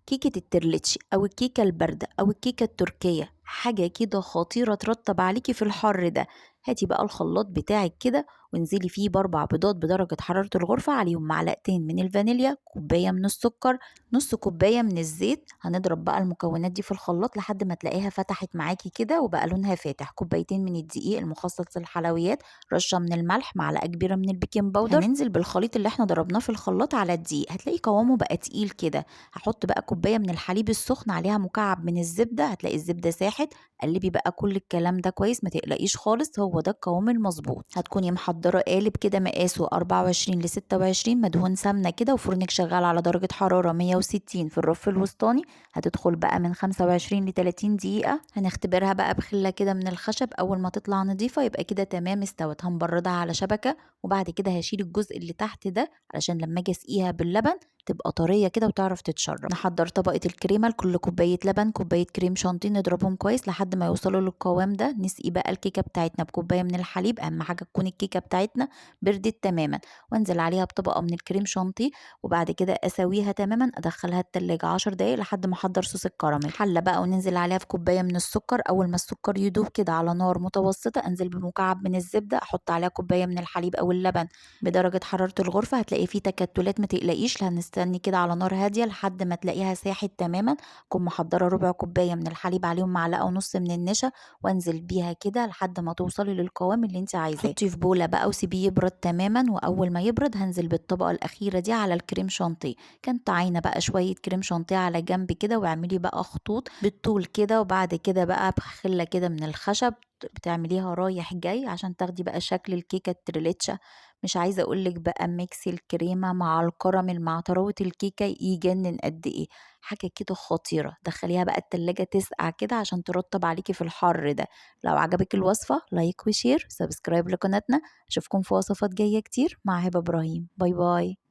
كيكة الترليتشي أو الكيكة الباردة أو الكيكة التركية، حاجة كده خطيرة ترطب عليكي في الحر ده. هاتي بقى الخلاط بتاعك كده وانزلي فيه ب4 بيضات بدرجة حرارة الغرفة، عليهم معلقتين من الفانيليا، كوباية من السكر، نص كوباية من الزيت. هنضرب بقى المكونات دي في الخلاط لحد ما تلاقيها فتحت معاكي كده وبقى لونها فاتح. كوبايتين من الدقيق المخصص للحلويات، رشة من الملح، معلقة كبيرة من البيكنج باودر. هننزل بالخليط اللي احنا ضربناه في الخلاط على الدقيق، هتلاقي قوامه بقى تقيل كده. هحط بقى كوباية من الحليب السخن عليها مكعب من الزبدة، هتلاقي الزبدة ساحت. قلبي بقى كل الكلام ده كويس، ما تقلقيش خالص، هو ده القوام المظبوط. هتكوني محضرة قالب كده مقاسه 24 ل26، مدهون سمنة كده، وفرنك شغال على درجة حرارة 160 في الرف الوسطاني. هتدخل بقى من 25 ل30 دقيقة. هنختبرها بقى بخلة كده من الخشب، أول ما تطلع نظيفة يبقى كده تمام استوت. هنبردها على شبكة، وبعد كده هشيل الجزء اللي تحت ده علشان لما اجي اسقيها باللبن تبقى طرية كده وتعرف تتشرب. نحضر طبقة الكريمة، لكل كوباية لبن كوباية كريم شانتيه، نضربهم كويس لحد ما يوصلوا للقوام ده. نسقي بقى الكيكة بتاعتنا بكوباية من الحليب، أهم حاجة تكون الكيكة بتاعتنا بردت تماما، وانزل عليها بطبقة من الكريم شانتيه، وبعد كده اسويها تماما، ادخلها التلاجة 10 دقايق لحد ما احضر صوص الكراميل. حلة بقى وننزل عليها في كوباية من السكر، أول ما السكر يدوب كده على نار متوسطة انزل بمكعب من الزبدة، احط عليها كوباية من الحليب أو اللبن بدرجة حرارة الغرفة. هتلاقي فيه تكتلات، ما تقلقيش، هنستني كده على نار هادية لحد ما تلاقيها ساحت تماما. اكون محضرة ربع كوباية من الحليب، عليهم معلقة ونص من النشا، وانزل بيها كده لحد ما توصلي للقوام اللي انت عايزاه. حطيه في بولة بقى وسيبيه يبرد تماما، واول ما يبرد هنزل بالطبقة الأخيرة دي على الكريم شانتيه. كانت عاينة بقى شوية كريم شانتيه على جنب كده، واعملي بقى خطوط بالطول كده، وبعد كده بقى بخلة كده من الخشب بتعمليها رايح جاي عشان تاخدي بقى شكل الكيكة التريليتشا. مش عايزة اقولك بقى mix الكريمة مع الكراميل مع طراوة الكيكة يجنن قد ايه، حاجة كده خطيرة. دخليها بقى التلاجة تسقع كده عشان ترطب عليكي في الحر ده. لو عجبك الوصفة like و share subscribe لقناتنا. اشوفكم في وصفات جاية كتير مع هبة ابراهيم. bye bye.